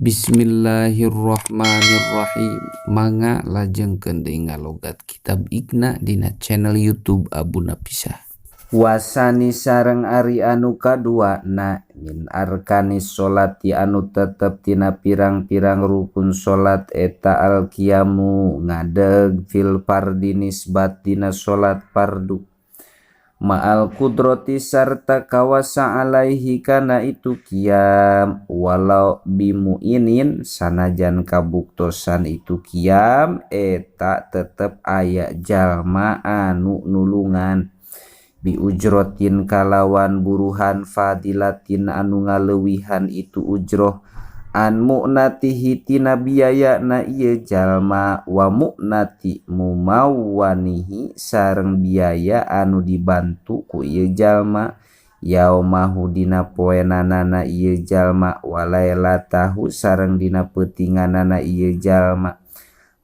Bismillahirrahmanirrahim. Mangga lajengkeun deui ngalogat kitab Iqna dina channel YouTube Abu Napisah. Wasani sareng ari anu kadua na min arkanis sholati anu tetep tina pirang-pirang rukun salat eta al qiyamu ngadeg fil fardi nisbat dina salat fardu ma'al qudrati sarta kawasa alaihi kana itu qiyam walau bimuinin sanajan kabuktosan itu qiyam eta tetep aya jalma anu nulungan biujrotin kalawan buruhan fadilatin anu ngaleuwihan itu ujroh an mu'natihi tina biaya na ieu jalma wa mu'nati mumawwanihi sareng biaya anu dibantu ku ieu jalma yaumahu dina poenanana ieu jalma walailatahu sareng dina peutinganana ieu jalma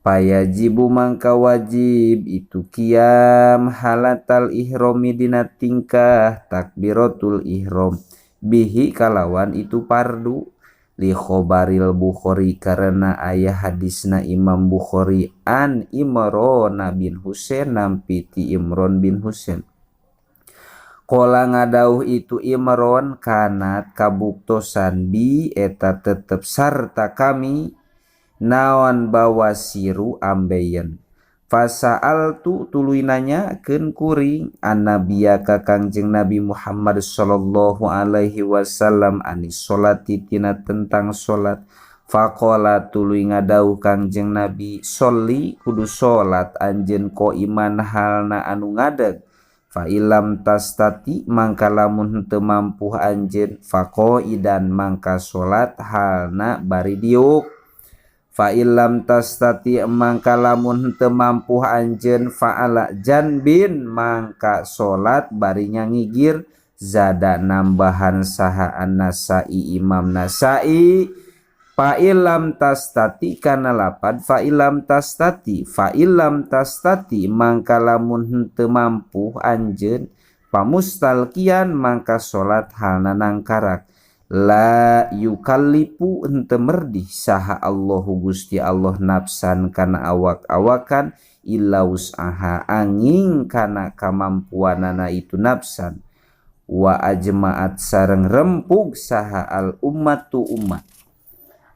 payajibu mangka wajib itu qiyam halatal ihromi dina tingkah takbiratul ihram bihi kalawan itu fardu li khobaril Bukhari karena aya hadisna Imam Bukhari an Imron bin Husain nampi ti Imron bin Husain qala ngadauh itu Imron kanat kabuktosan bi eta tetep sarta kami naon bawasiru ambeien fasa'altu tuluy nanyakeun kuring annabiya ka Kangjeng Nabi Muhammad sallallahu alaihi wasallam anis sholati tina tentang salat faqala tuluy ngadauh Kangjeng Nabi sholli kudu salat anjeun iman halna anu ngadeg fa illam tastati mangka lamun henteu mampu anjeun faqaidan mangka salat halna bari diuk fa illam tastati mangka lamun henteu mampu anjeun fa'ala janbin mangka salat bari ngigir zada nambahan saha an-Nasai Imam Nasai fa illam tastati kana lapad fa illam tastati fa illam tastati mangka lamun henteu mampu anjeun pamustalqian mangka salat halna nangkarak la yukallifu henteu merdih saha Allahu Gusti Allah nafsan kana awak-awakan illa wus'aha anging kana kamampuanana itu nafsan wa ajma'at sareng rempug saha al ummatu umat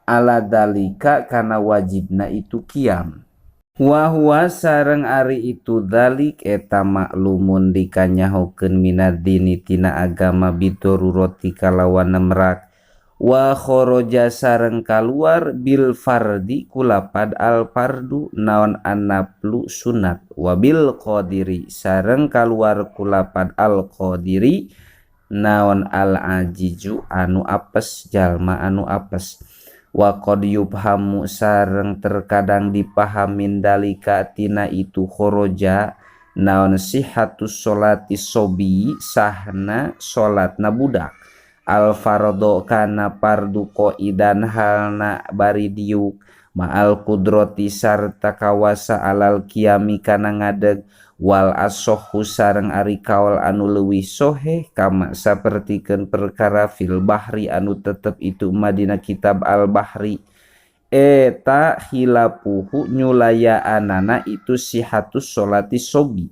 ala dalika kana wajibna itu qiyam wa huwa sareng ari itu dalik eta maklumun dikanyahokeun minad dini tina agama bidorurati kalawan nemrak wa kharaja sareng kaluar bil fardi kulapad al fardu naon annaflu sunat wa bil qadiri sareng kaluar kulapad al qadiri naon al ajiju anu apes jalma anu apes wa qad yubhamu sareng terkadang dipahamin dalika tina itu khoroja naon sihhatus sholati sobi sahna salatna budak al fardo kana fardu qaidan halna bari diuk ma'al qudrati sarta kawasa alal qiyami kana ngadeg wal asohhu sareng ari kaol anu leuwih soheh kama sapertikeun perkara fil bahri anu tetep itu madina kitab al bahri eta khilafuhu nyulayaanana itu sihatus sholati sobi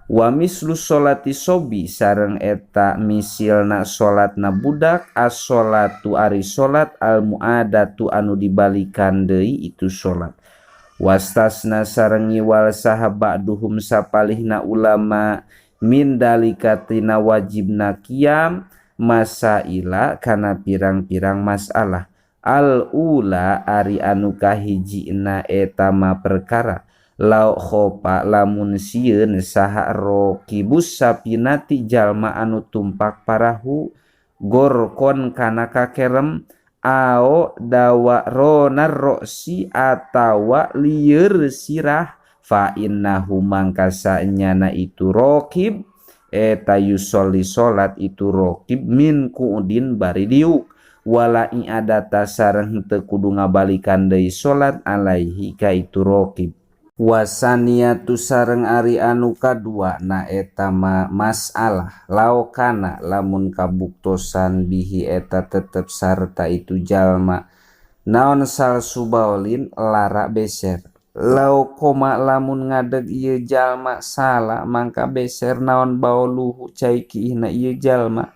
wa mislu sholati sobi sareng eta misilna salatna budak as-sholatu ari salat al muadatu anu dibalikan deui itu salat wastasna sareng ngiwal saha ba'duhum sapalihna ulama min dalika tina wajibna qiyam masaila kana pirang-pirang masalah al ula ari anu kahijina eta ma perkara lau khofa lamun sieun saha rokibus sapinati jalma anu tumpak parahu gorkon kana kakerem ao dawa ronar roksi atawa lieur sirah fa innahu mangka saenyana itu rokib eta yusolli salat itu rokib min kuudin bari diuk wala i'adata sareng henteu kudu ngabalikan deui salat alaihi ka itu rokib wasaniatu sareng ari anu kadua na eta ma masalah laokana lamun kabuktosan bihi eta tetep sarta itu jalma Naon salsu baolin lara beser. Lau qoma lamun ngadeg ieu jalma sala mangka beser naon baoluhu cai kiihna ieu jalma.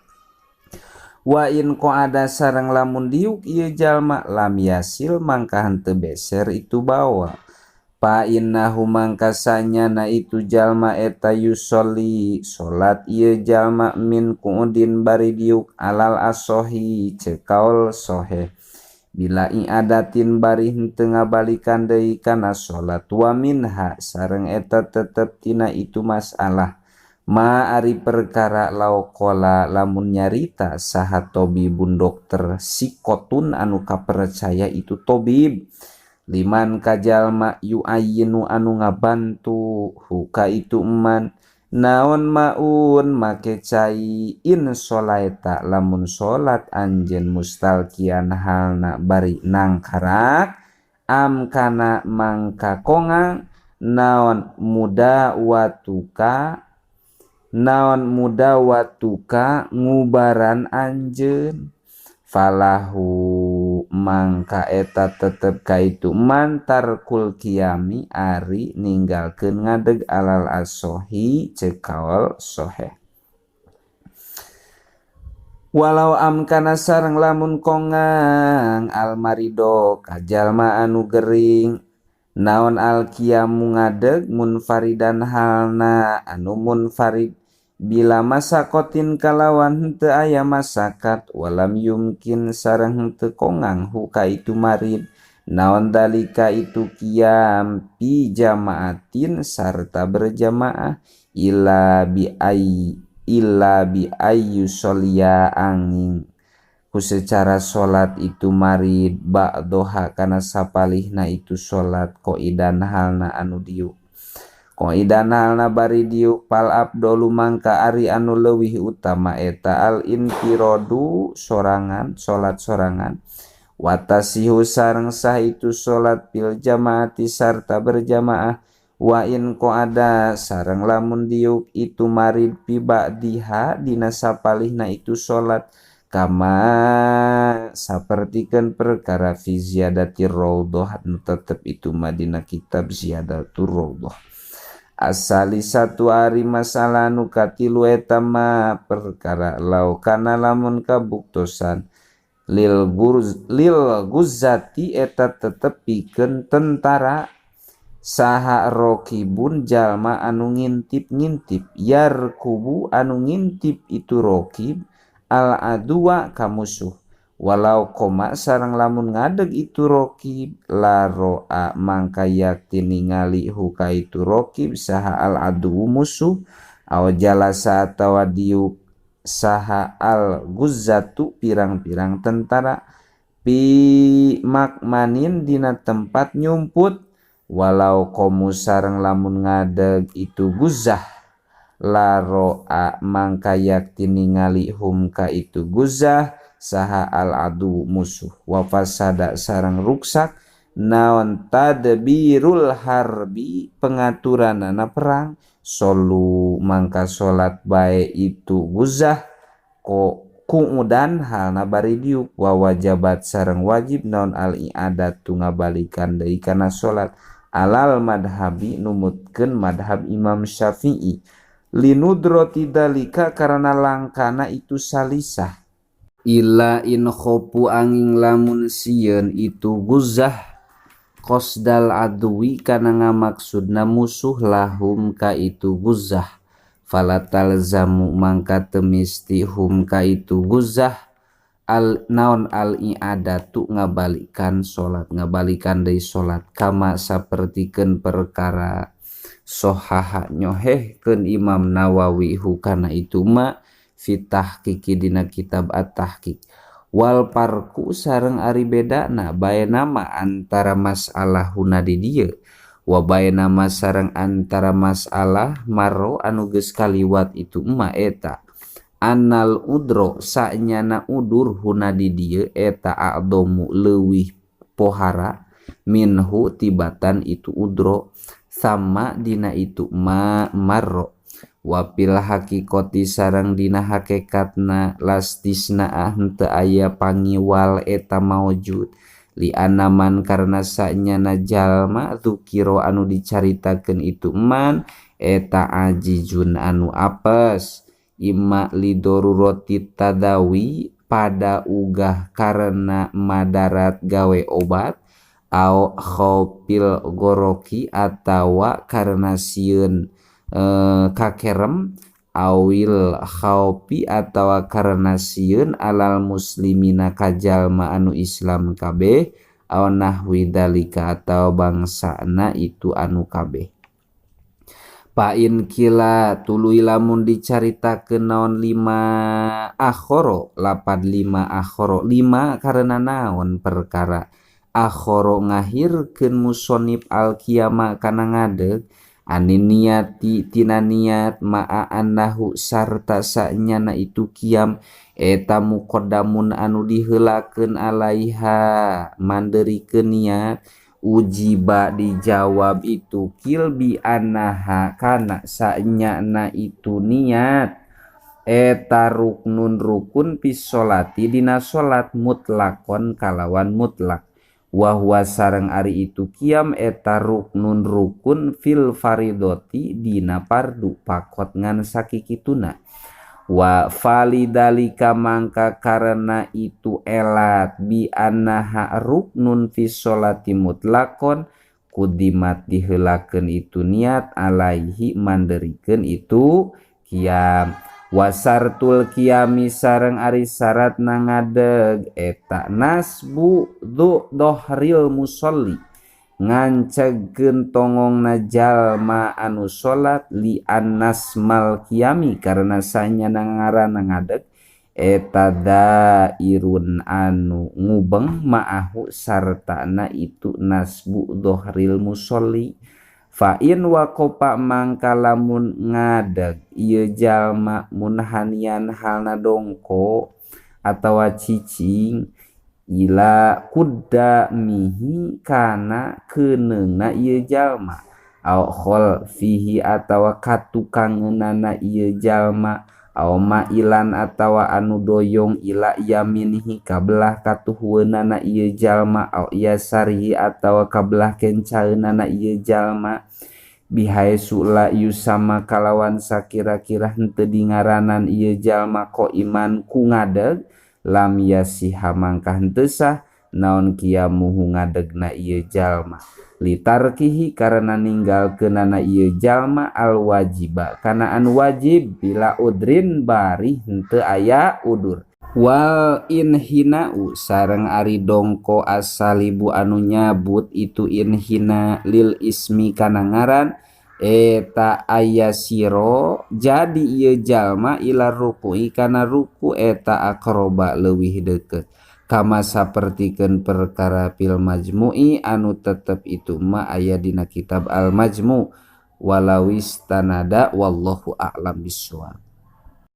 Wa in qa'ada sareng lamun diuk ieu jalma lam yasil mangka henteu beser itu bawa. Fa innahu mangka sanyana itu jalma eta yusolli salat ieu jalma min qu'udin bari diuk alal asohi ceuk kaul soheh. Bila i'adatin bari henteu ngabalikan deui kana salat wa minha sareng eta tetep tina itu masalah. Ma ari perkara lauqala lamun nyarita saha tobibun dokter sikotun anu kapercaya itu tobib. Liman kajalma yu'ayinu anu ngabantu huka itu eman naon maun make cai in sholaeta lamun salat anjeun mustalkian halna bari nangkarak am kana mangka kongang naon muda watuka ngubaran anjeun falahu mangka eta tetep ka itu mantarkul kiami ari ninggalkeun ngadeg alal asohi ceuk kaol soheh. Walau amkana sareng lamun kongang almarido ka jalma anu gering naon alqiyamu ngadeg munfaridan halna anu munfarid bila masakotin kalawan henteu aya masakat walam yumkin sareng henteu kongang hu ka itu marid naon dalika itu qiyam pi jamaatin sarta berjamaah illa bi ayyusolia angin ku secara salat itu marid ba'doha kana sapalihna itu salat qaidan halna anu diuk qaidan halna bari diuk pal abdolu mangka ari anu leuwih utama eta al infirodu sorangan salat sorangan watasihu sareng sah itu salat fil jamaati sarta berjamaah wa in qa'ada sareng lamun diuk itu marid fi ba'diha dina sapalihna itu salat kama sapertikeun perkara fi ziyadatir raudhah anu tetep itu madina kitab ziyadatur raudhah. Asali satu ari masalah nu katilu eta mah perkara lau kana lamun kabuktosan lil guzzati eta tetep pikeun tentara saha rokibun jalma anu ngintip-ngintip yarkubu anu ngintip itu rokib al adua ka musuh walau koma sareng lamun ngadeg itu rokib la roa mangka yakti ningali huka itu rokib saha al adu musuh aw jalasa atawa diuk saha al guzzatu pirang-pirang tentara pi makmanin dina tempat nyumput walau komu sareng lamun ngadeg itu guzzah la roa mangka yakti ningali humka itu guzzah saha al adu musuh wa fasada sareng ruksak naon tadbirul harbi pengaturanana perang solu mangka salat bae itu guzah ko kuudan halna bari diuk wa wajabat sareng wajib naon al i'adatu ngabalikan deui kana salat alal madhabi numutkeun madhab Imam Syafi'i linudrati dalika karena langkana itu salisah illa in khofu angin lamun sieun itu guzah qasdal adwi kana ngamaksudna musuh lahum ka itu guzah falatal zamu mangka teu misti hum ka itu guzah al naon al i'adatu ngabalikan salat ngabalikan deui salat kama sapertikeun perkara sohaha nyohehkeun Imam Nawawi hukana itu ma fi tahqiqi dina kitab at-tahqiq wal parku sareng ari bedana bae nama antara masalah huna di dieu wa bae nama sareng antara masalah maro anu geus kaliwat itu ma eta anal udro sanyana udur huna di dieu eta a'domu leuwih pohara minhu tibatan itu udro sama dina itu ma marro wapil hakikoti sareng dina hakikatna lastisna henteu aya pangiwal eta maujud Li anaman karena sanyana jalma dzukira anu dicaritakeun itu man eta ajizun anu apes imma lidorurati tadawi pada ugah karena madarat gawe obat au khaufil goroki atawa karena sieun kakerem awil khaufi atawa karena sieun alal muslimina ka jalma anu Islam kabeh aw nahwi dzalika atawa bangsana itu anu kabeh. Fa in kila tuluy lamun dicaritakeun naon lima akhoro lapad lima akhoro lima karena naon perkara akhoro ngahirkeun musonib al qiyama kana ngadeg anin niati tina niat ma'a annahu sarta sanyana itu qiyam eta muqaddamun anu diheulakeun alaiha manderikeun niat ujiba dijawab itu kil bi annaha kana sanyana itu niat eta ruknun rukun fi sholati dina salat mutlakon kalawan mutlak wa huwa sareng ari itu qiyam eta ruknun rukun fil faridoti dina fardu pakot ngan sakikituna wa falidalika mangka karena itu elat bi annaha ruknun fi sholati mutlakon kudimat diheulakeun itu niat alaihi manderikeun itu qiyam. Wasartul qiyami sareng ari syaratna ngadeg eta nasbu dhohril musolli ngancegkeun tongongna jalma anu salat li annasmal qiyami karena sanyana ngaranna ngadeg eta dairun anu ngubeng ma'ahu sartana itu nasbu dhohril musolli. Fa in waqafa mangka lamun ngadeg ieu jalma munhanian halna dongko atawa cicing ila kuddamihi kana keuneungna ieu jalma au khalfihi atawa katukangeunana ieu jalma au mailan atawa anu doyong ila yaminihi kabelah katuhueunana ieu jalma au yasarihi atawa kabelah kencaeunana ieu jalma bihaesu la yusama kalawan sakira-kira henteu dingaranan ieu jalma qaiman ku ngadeg lam yasiha mangka henteu sah naon qiyamuhu ngadegna ieu jalma litarkihi karena ninggalkeunana ieu jalma al wajiba kana anu wajib bila udrin bari henteu aya udur. Wal inhina'u sareng ari dongko asalibu anu nyabut itu inhina lil ismi kana ngaran eta aya siro jadi ieu jalma ila ruku'i kana ruku eta akroba leuwih deukeut kama sapertikeun perkara fil majmu'i anu tetep itu ma aya dina kitab al majmu' walawis tanada wallahu a'lam bissawab.